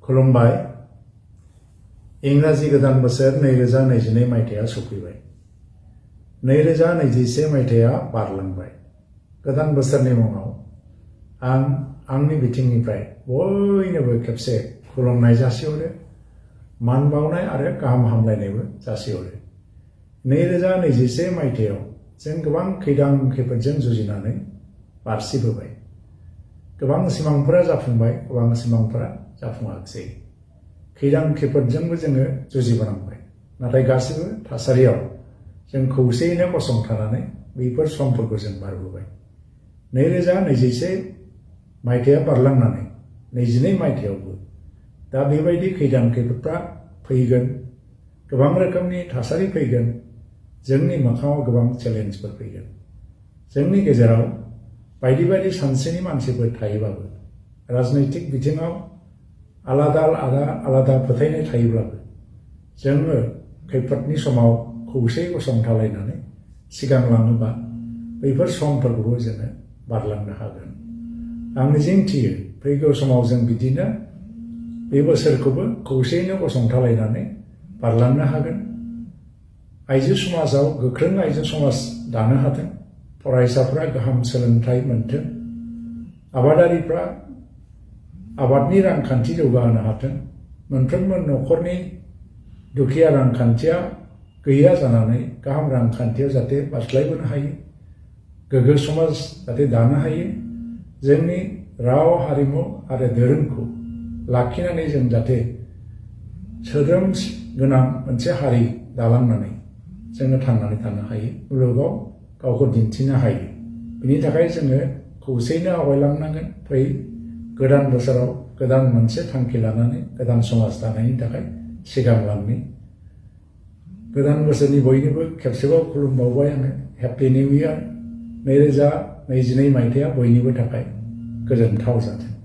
खुलुमबाय। इंराजि गोदान बोसोर 2022 मायथाइया सफैबाय। 2021 मायथाइया बारलांबाय। गोदान बोसोरनि मुङाव आं आंनि बिथिंनिफ्राय बयनोबो खेबसे खुलुमनाय जासिहरो, मान बावनाय आरो गाहाम हामलायनायबो जासिहरो। 2021 मायथाइयाव जों गोबां खैदां खैफोदजों जुजिनानै बारसिबोबाय। गोबां सिमांफोरा जाफुंबाय, गोबां सिमांफोरा जाफुङाखिसै। खैदां खैफोदजोंबो जोङो जुजिबोनांबाय। नाथाय गासिबो थासारियाव जों खौसेयैनो गसंथानानै बेफोर समफोरखौ जों बारबोबाय। 2021 मायथाइया बारलांनानै 22 मायथाइयावबो दा बेबायदि खैदां खैफोदफ्रा फैगोन, गोबां रोखोमनि थासारि फैगोन, जोंनि मोखाङाव गोबां चेलेन्जफोर फैगोन। जोंनि गेजेराव बायदि बायदि सानस्रिनि मानसिफोर थायोब्लाबो, राजनैतिक बिथिङाव आलादा फोथायनाय थायोब्लाबो, जोङो खैफोदनि समाव खौसेयै गसंथालायनानै सिगांलाङोबा बैफोर समफोरखौबो जोङो बारलांनो हागोन। आं मिजिंथियो फैगौ समाव जों बिदिनो बे बोसोरखौबो खौसेयैनो गसंथालायनानै बारलांनो हागोन। आइजो समाजाव गोख्रों आइजो समाज दानो हाथों, फरायसाफ्रा गाहाम सोलोंथाइ मोनथों, आबादारिफ्रा आबादनि रांखान्थि जौगाहोनो हाथों, मोनफ्रोमबो न'खरनि दुखिया रांखान्थिया गैया जानानै गाहाम रांखान्थियाव जाहाथे बारस्लायबोनो हायो, गोग्गो समाज जाहाथे दानो हायो, जोंनि राव हारिमु आरो धोरोमखौ लाखिनानै जों जाहाथे सोद्रोम गोनां मोनसे हारि दालांनानै जोङो थांनानै थानो हायो, मुलुगाव गावखौ दिन्थिनो हायो। बिनि थाखाय जोङो खौसेयैनो आवगायलांनांगोन। फै गोदान बोसोराव गोदान मोनसे थांखि लानानै गोदान समाज दानायनि थाखाय सिगांलांनि। गोदान बोसोरनि बयनिबो खेबसेबाव खुलुमबावबाय आङो। Happy new year. 2022 मायथाइया बयनिबो थाखाय गोजोनथाव जाथों।